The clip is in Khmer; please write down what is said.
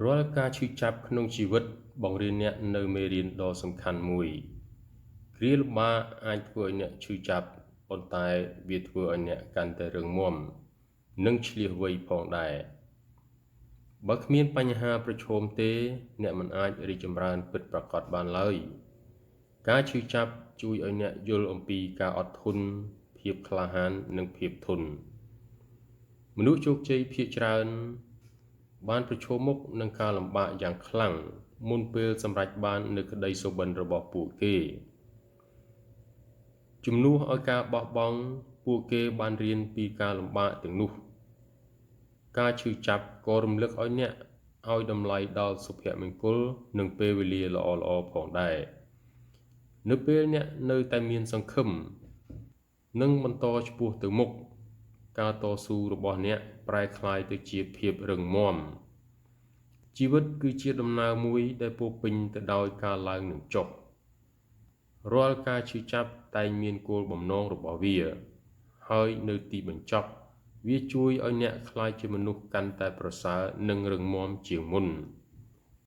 រាល់ការឈឺចាប់ក្នុងជីវិតបង្រៀនអ្នកនូវមេរៀនដ៏សំខាន់មួយ គ្រាលំបាកអាចធ្វើឲ្យអ្នកឈឺចាប់ ប៉ុន្តែវាធ្វើឲ្យអ្នកកាន់តែរឹងមាំ និងឈ្លាសវៃផងដែរ បើគ្មានបញ្ហាប្រឈមទេ អ្នកមិនអាចរីកចម្រើនពិតប្រាកដបានឡើយ ការឈឺចាប់ជួយឲ្យអ្នកយល់អំពីការអត់ធន់ ភាពក្លាហាន និងភាពធន់ មនុស្សជោគជ័យភាគច្រើនបានប្រឈមមុខនឹងការលំបាកយ៉ាងខ្លាំងមុនពេលសម្រេចបាននូវក្តីសុបិនរបស់ពួកគេ ជំនួសឲ្យការបោះបង់ ពួកគេបានរៀនពីការលំបាកទាំងនោះ ការឈឺចាប់ក៏រំលឹកឲ្យអ្នកឲ្យតម្លៃដល់សុភមង្គលនិងពេលវេលាល្អៗផងដែរ នៅពេលអ្នកនៅតែមានសង្ឃឹម និងបន្តឆ្ពោះទៅមុខ ការតស៊ូរបស់អ្នកប្រែក្លាយទៅជាភាពរឹងមាំ ជីវិតគឺជាដំណើរមួយដែលពោរពេញទៅដោយការឡើងនិងចុះ រាល់ការឈឺចាប់តែងមានគោលបំណងរបស់វា ហើយនៅទីបញ្ចប់ វាជួយឲ្យអ្នកក្លាយជាមនុស្សកាន់តែប្រសើរនិងរឹងមាំជាងមុន។